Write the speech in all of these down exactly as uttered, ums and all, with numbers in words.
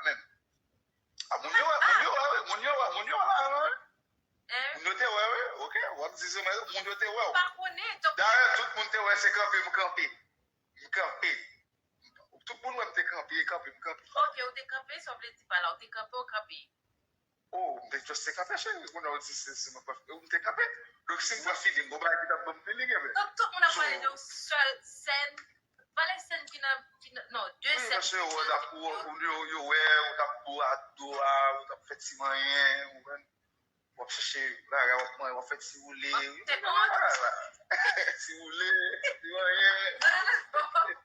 menm. A, moun yo wè, moun yo wè, wi, moun yo wè, moun yo wè, wi. Hein? Moun yo te wè, wi, ok, w ap di se mwen, moun yo te wè w. Pa konnen, donk. Dayè, tout moun te wè se kanpe m kanpe. M kanpe. Tout moun wè m te kanpe, kanpe, m kanpe. Ok, ou te kanpe, sa vle di pa la, ou te kanpe, ou kanpe. Oh, m te just te kanpe, cheri. Kounye a w di se, se mwen k pral, m te kanpe. Donk, si m pran feeling, gon bagay ki t ap ban m feeling, enben. Donk, tout moun ap pale de yon sèl sèn. Valè sèn ki nan, ki nan, non, de sèn ki nan. Wi, paske yo wè, yo, yo wè, ou t ap bo a do a, ou t ap fè ti manyen, ou konprann? W ap chèche bagay, w ap manyen, w ap fè ti woule. Ti woule, ti manyen. Non, non, non.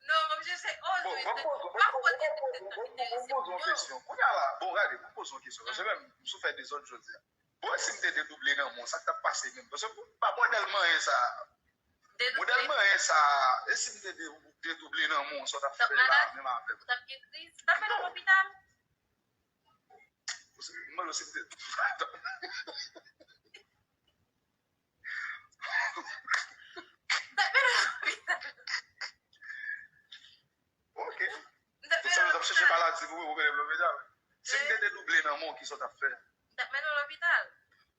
Non, m ap chèche, oh, bon, mwen poze yon kesyon. Kounye a la, bon, gade, mwen poze yon kesyon. Paske menm, m sou fè dezòd jodi a. Bon, e si m te dedouble nan men w, sa k t ap pase menm? Paske m pa modèl manyen sa. Modèl manyen sa, e si m te de-, dedouble nan men w, sa w t ap fè la, menm avè m? Ou t ap gen kriz? Ou t ap mennen w lopital? Mwen, si m te. Ok. Tout sa yo t ap chèche maladi pou ou, ou mennen m lopital. Si m te dedouble nan men w, kisa w t ap fè? M t ap mennen w lopital.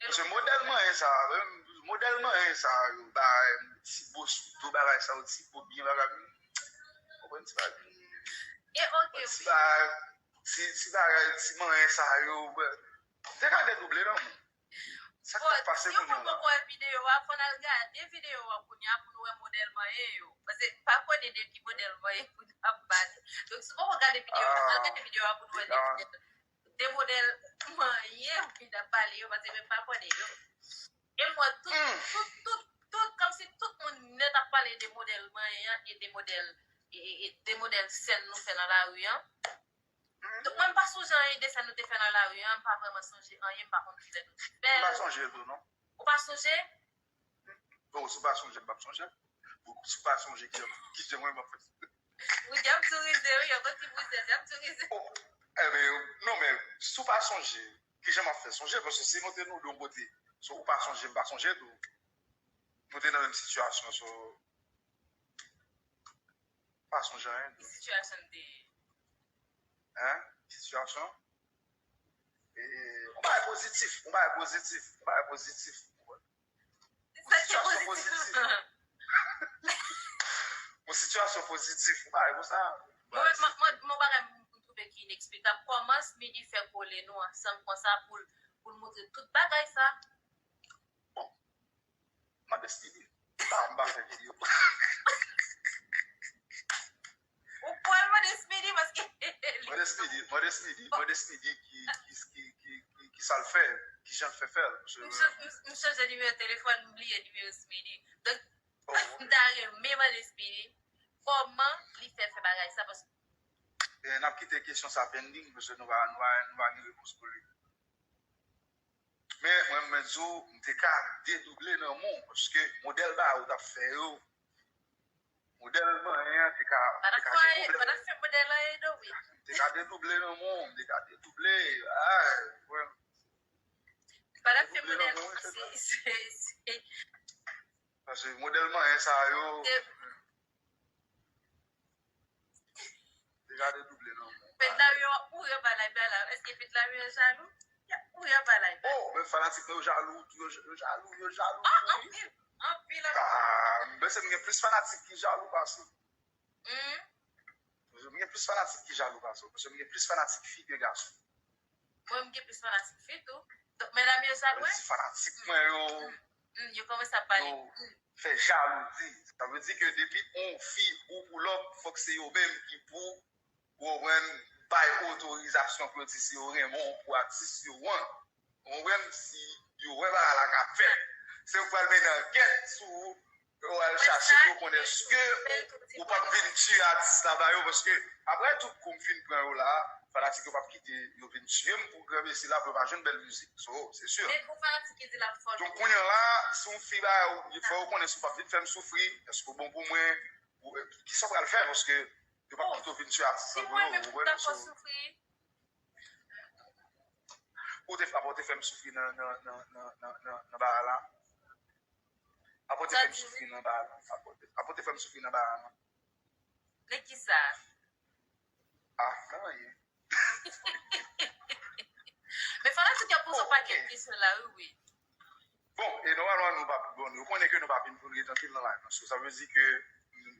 Paske modèl manyen sa, menm modèl manyen sa yo, bay, ti bo sou do bagay sa yo, ti bo byen bagay. Konprann ti bagay. E ok, wi. Ti bagay, ti, ti bagay, ti manyen sa yo, m te ka dedouble nan men w. Sa k t ap pase kounye a la? Si w poko wè videyo a, fò n al gade videyo a kounye a pou nou wè modèl manyen yo. Paske m pa konnen de ki modèl manyen pou n ap pale. Donk, si w poko gade videyo a, al gade videyo a pou nou wè de, de modèl manyen pou n ap pale yo, paske mwen m pa konnen yo. E m wè tout, tout, tout, tout, kòmsi tout moun nèt ap pale de modèl manyen an e de modèl, e, e, e de modèl sèn nou fè nan lari an. Donk, mwen, m pa sonje anyen de sa nou te fè nan lari an, m pa vrèman sonje anyen, m pa konn kilè nou te fè l. M pa sonje tou, non. Ou pa sonje? Bon, si w pa sonje, m p ap sonje. Bon, si w pa sonje, kijan, kijan mwen, m ap fè? Wi, djab tou rize, wi, yon ti brizèz, djab tou rize. Oh, enben, non, men, si w pa sonje, kijan m ap fè sonje? Paske si nou te nou de yon kote, so, ou pa sonje, m pa sonje tou. Nou te nan menm sitiyasyon, so, pa sonje anyen tou. Ki sitiyasyon n te ye? Hein? Ki sitiyasyon? E, yon bagay pozitif, yon bagay pozitif, yon bagay pozitif. Yon sitiyasyon pozitif. Yon sitiyasyon pozitif, yon bagay konsa. Mwen, mwen, mwen, mwen, bagay m twouve ki ineksplikab. Kòman Smidy fè kole nou ansanm konsa pou l, pou l montre tout bagay sa? Bon, mande Smidy. M pa, m pa fè videyo. Ou pral mande Smidy paske. Mande Smidy, mande Smidy, mande Smidy ki, ki, ki, ki, ki, ki sa l fè, ki jan l fè fè l. M chanje nimewo telefòn, m bliye nimewo Smidy. Donk, m ta renmen mande Smidy kòman li fè fè bagay sa, paske. E, n ap kite kesyon sa pending, paske nou pa, nou pa, nou pa gen repons pou li. Men, mwen, mwen di w, m te ka dedouble nan men w, paske modèl bagay ou t ap fè yo, modèl manyen an te ka, te ka gen pwoblèm. Pa t ap fè modèl anyen, non, wi. M te ka dedouble nan men w, m te ka dedouble, ay, mwen. Pa t ap fè modèl, se, se, se. Paske modèl manyen sa yo. Te ka dedouble nan men w. Fednario ap mouri anba live la la. Èske Fednario jalou? Y ap mouri anba live la. Oh, men fanatik mwen yo jalou, yo, yo jalou, yo jalou. Ah, anpil, anpil, anpil. Ah, m panse m gen plis fanatik ki jalou pase w. Hmm? M gen plis fanatik ki jalou pase w. Paske m gen plis fanatik fi ke gason. Mwen, m gen plis fanatik fi tou. Donk, medam yo jalou, wi. Fanatik mwen yo. Hmm, hmm, yo kòmanse ap pale. Yo fè jalouzi. Sa vle di ke depi yon fi ou pull up, fòk se yo menm ki pou, ou konprann, bay otorizasyon pou yo di si yo renmen w pou atis yo an. Ou konprann? Si yo wè bagay la ka fèt, se yo k pral mennen ankèt sou ou, yo al chache pou yo konn èske ou, ou p ap vin tiye atis la ba yo, paske apre tout kou m fin pran yo la, fanatik yo p ap kite yo vin tiye m pou granmesi la pou yo pa jwenn bèl mizik. So, se si. Donk, kounye a la, si yon fi ba yo, fò yo konnen si w p ap vin fè m soufri, èske w bon pou mwen, ou, kisa w pral fè, paske yo p ap kite w vin tiye atis la pou yo, ou konprann? So, Ou te, apa w te fè m soufri nan, nan, nan, nan, nan, nan, nan bagay la? Apa w te fè m soufri nan bagay la? Apa w te, apa w te fè m soufri nan bagay la? Nan kisa? Ah, nan anyen. Men fanatik yo ap poze yon pakèt kesyon la, wi, wi. Bon, e nòmalman nou pa, bon, nou konnen ke nou pa vin pou n ret anpil nan live lan. So, sa vle di ke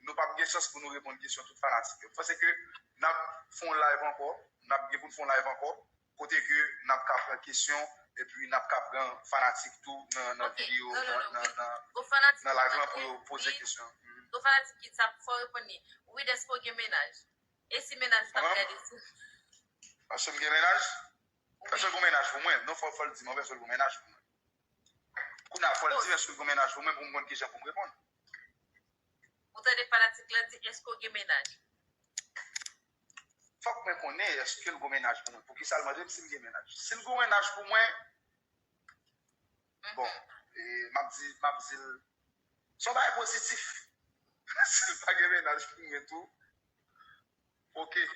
nou p ap gen chans pou nou reponn kesyon tout fanatik yo. M panse ke n ap fè yon live ankò, n ap gen pou n fè yon live ankò, kote ke n ap ka pran kesyon, epi n ap ka pran fanatik tou nan, nan videyo, nan, nan, nan, nan live lan pou yo poze kesyon. Gon fanatik ki sa fò reponn li. Wi, èske w gen mennaj? E si mennaj ou t ap gade sou. Èske m gen mennaj? Èske l gon mennaj pou mwen? Non, fò, fò l di m, èske l gon mennaj pou mwen? Kounye a, fò l di m, èske l gon mennaj pou mwen pou m konn kijan pou m reponn. Ou tande fanatik la di, èske w gen mennaj? Fòk mwen konnen èske l gon mennaj pou mwen. Poukisa l mande m si m gen mennaj? Si l gon mennaj pou mwen, bon, e, m ap di, m ap di l, se yon bagay pozitif. Si l pa gen mennaj pou mwen tou, oke.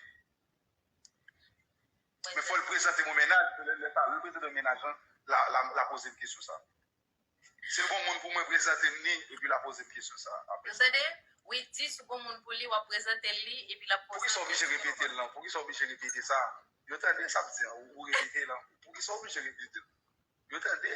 Men fò l prezante m yon mennaj, lè, lè sa, lè l prezante m mennaj lan, la, la, la poze m kesyon sa. Si l gon moun pou mwen, prezante m li, epi la poze m kesyon sa. Apre Ou tande? Wi, di si w gon moun pou li, w ap prezante l li, epi l ap poze Poukisa w oblije repete l lan? Poukisa w oblije repete sa? Yo tande sa m di an, ou, ou repete l lan. Poukisa w oblije repete l? Yo tande.